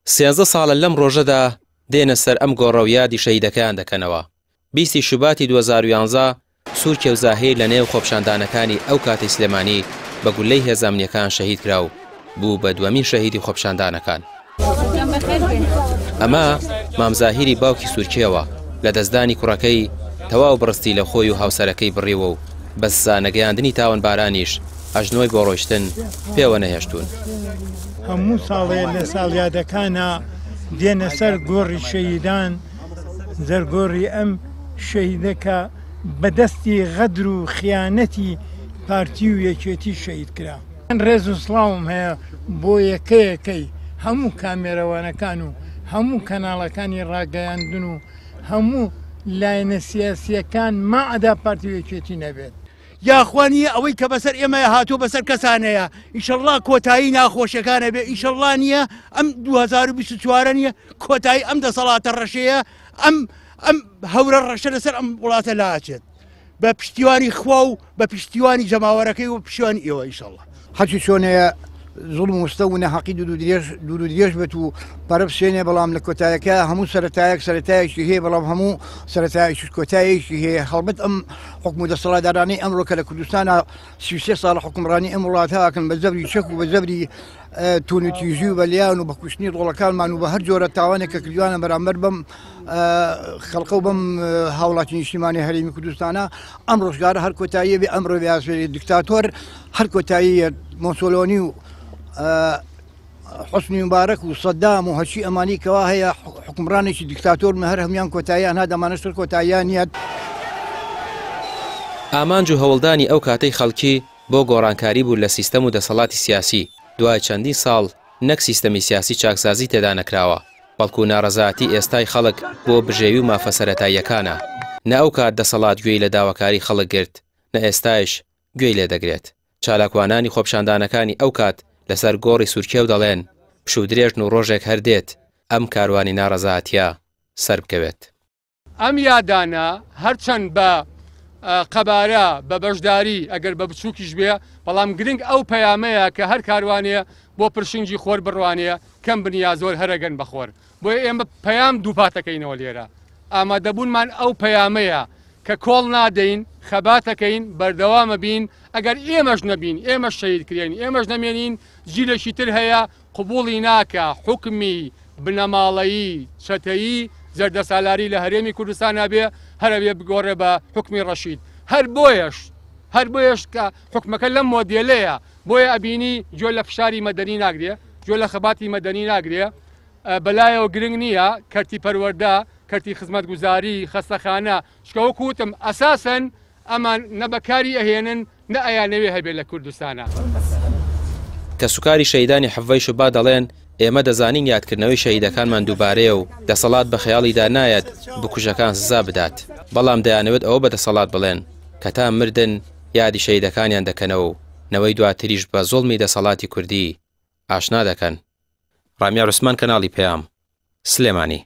13 ساڵە لەم ڕۆژەدا دێنە سەر ئەم گۆڕە و یادی شەهیدەکەیان دەکەنەوە. بیستی شوباتی 2011 سوورکێو زاهیر لە نێو خۆپیشاندانەکانی ئەو کاتەی سلێمانی بە گوللەی هێزە ئەمنییەکان شەهید کرا و بوو بە دووەمین شەهیدی خۆپیشاندانەکان. ئەمە مام زاهیری باوکی سوورکێوە، لە دەستدانی کوڕەکەی تەواو بڕستی لە خۆی و هاوسەرەکەی بڕیوە و بە سزا نەگەیاندنی تاوانبارانیش ئەژنۆی بۆ ڕۆیشتن پێوە نەهێشتوون. هەموو ساڵێ لە ساڵیادەکانا دێنە سەر گۆڕی شەهیدان، سەر گۆڕی ئەم شەهیدە کە بە دەستی غەدر و خیانەتی پارتی و یەکێتی شەهید کرا. من ڕێز و سڵاوم هەیە بۆ یەکە یەکەی هەموو کامێرەوانەکان و هەموو کەناڵەکانی ڕاگەیاندن و هەموو لایەنە سیاسییەکان ماعەدا پارتی و یەکێتی نەبێت. یاخوا نییە ئەوەی کە بەسەر ئێمەیا هاتووە بەسەر کەسانەیە ئیشەڵڵا کۆتایی ناخۆشیەکانە بێ ئیشەڵڵا نییە ئەم 2024 نییە کۆتایی ئەم دەسەڵاتە ڕەشەیە ئەم ئەم هەورە ڕەشە لەسەر ئەم وڵاتە لاچێت بە پشتیوانی خوا و بە پشتیوانی جەماوەرەکەی و پشتیوانی ئێوە ئیشەڵڵا. هەرچی چۆنەیە زوڵم و ستەم و ناحەقی دوور و درێژ دوور و درێژ بێت و پەرە بسێنێ بەڵام لە کۆتایەکە هەموو سەرەتایەک سەرەتایەکی هەیە بەڵام هەموو سەرەتایەکیش کۆتایەکی هەیە هەڵبەت ئەم حکم و دەسەڵاتدارانەی ئەمڕۆ کە لە کوردستانە 33 ساڵە حکومڕانی ئەم وڵاتە ئەکەن بە زەبری چەک و بە زەبری توونوتیژی و بە لیان و بە کوشتنی ڕۆڵەکانمان و بە هەر جۆرە تاوانێک کە کردوانە بەرامبەر بەم خەڵکە و بەم هاوڵاتی نیشتیمانی هەرێمی کوردستانە ئەم ڕۆژگارە هەر کۆتاییە بێ ئەم ڕێبازێ دیکتاتۆر هەر کۆتاییە مۆسۆلۆنی و حسنی مبارەک و سەدام و هەرچی ئەمانی کەوا هەیە حکومڕانێکی دیکتاتۆر هەر هەموان کۆتاییان هات ئەمانەش تر کۆتاییان نییە. ئامانج و هەوڵدانی ئەو کاتەی خەڵکی بۆ گۆڕانکاری بوو لە سیستەم و دەسەڵاتی سیاسی، دوای چەندین ساڵ نەک سیستەمی سیاسی چاکسازی تێدا نەکراوە، بەڵکو ناڕەزایەتی ئێستای خەڵک بۆ بژێوی و مافە سەرەتاییەکانە. نە ئەو کات دەسەڵات گوێی لە داواکاری خەڵک گرت، نە ئێستایش گوێی لێ دەگرێت. چالاکوانانی خۆپیشاندانەکانی ئەو کات لەسەر گۆڕی سوورکێو دەڵێن، پشوودرێژن و ڕۆژێک هەر دێت ئەم کاروانی ناڕەزایەتییە سەربکەوێت. ئەم یادانە هەرچەند بە قەبارە، بە بەشداری، ئەگەر بە بچووکیش بێ، بەڵام گرنگ ئەو پەیامەیە کە هەر کاروانێ بۆ پرشنگی خۆر بڕوانێ، کەم بن یا زۆر هەر ئەگەن بە خۆر. بۆیە ئێمە پەیام دووپاتەکەینەوە لێرە. ئامادەبوونمان ئەو پەیامەیە کە کۆڵ نادەین، خەباتەکەین، بەردەوامەبین، ئەگەر ئێمەش نەبین، ئێمەش شەهید کرێین، ئێمەش نەمێنین، جیلێکی تر هەیە قبوڵی ناکا حوکمی بنەماڵەیی چەتەیی زەردەسالاری لە هەرێمی کوردستانا بێ، هەر ئەبێ بگۆڕێ بە حوکمی ڕەشید. هەر بۆیەش هەر بۆیەش کە حوکمەکە لەم مۆدێلەیە، بۆیە ئەبینی گوێ لە فشاری مەدەنی ناگرێ، گوێ لە خەباتی مەدەنی ناگرێ، بەلایەوە گرنگ نییە کەرتی پەروەردە، کەرتی خزمەتگوزاری، خەستەخانە، چونکە وەکو وتم ئەساسەن ئەمان نە بەکاری ئەهێنن نە ئەیانەوێ هەبێ لە کوردستانا. کەسوکاری شەهیدانی حەڤەی شوبات دەڵێن، ئێمە دەزانین یادکردنەوەی شەهیدەکانمان دووبارەیە و دەسەڵات بە خەیاڵیدا نایەت بکوژەکان سزا بدات، بەڵام دەیانەوێت ئەوە بە دەسەڵات بڵێن کە تا مردن یادی شەهیدەکانیان دەکەنەوە و نەوەی دواتریش بە زوڵمی دەسەڵاتی کوردی ئاشنا دەکەن. ڕامیار عوسمان کەناڵی پەیام، سلێمانی.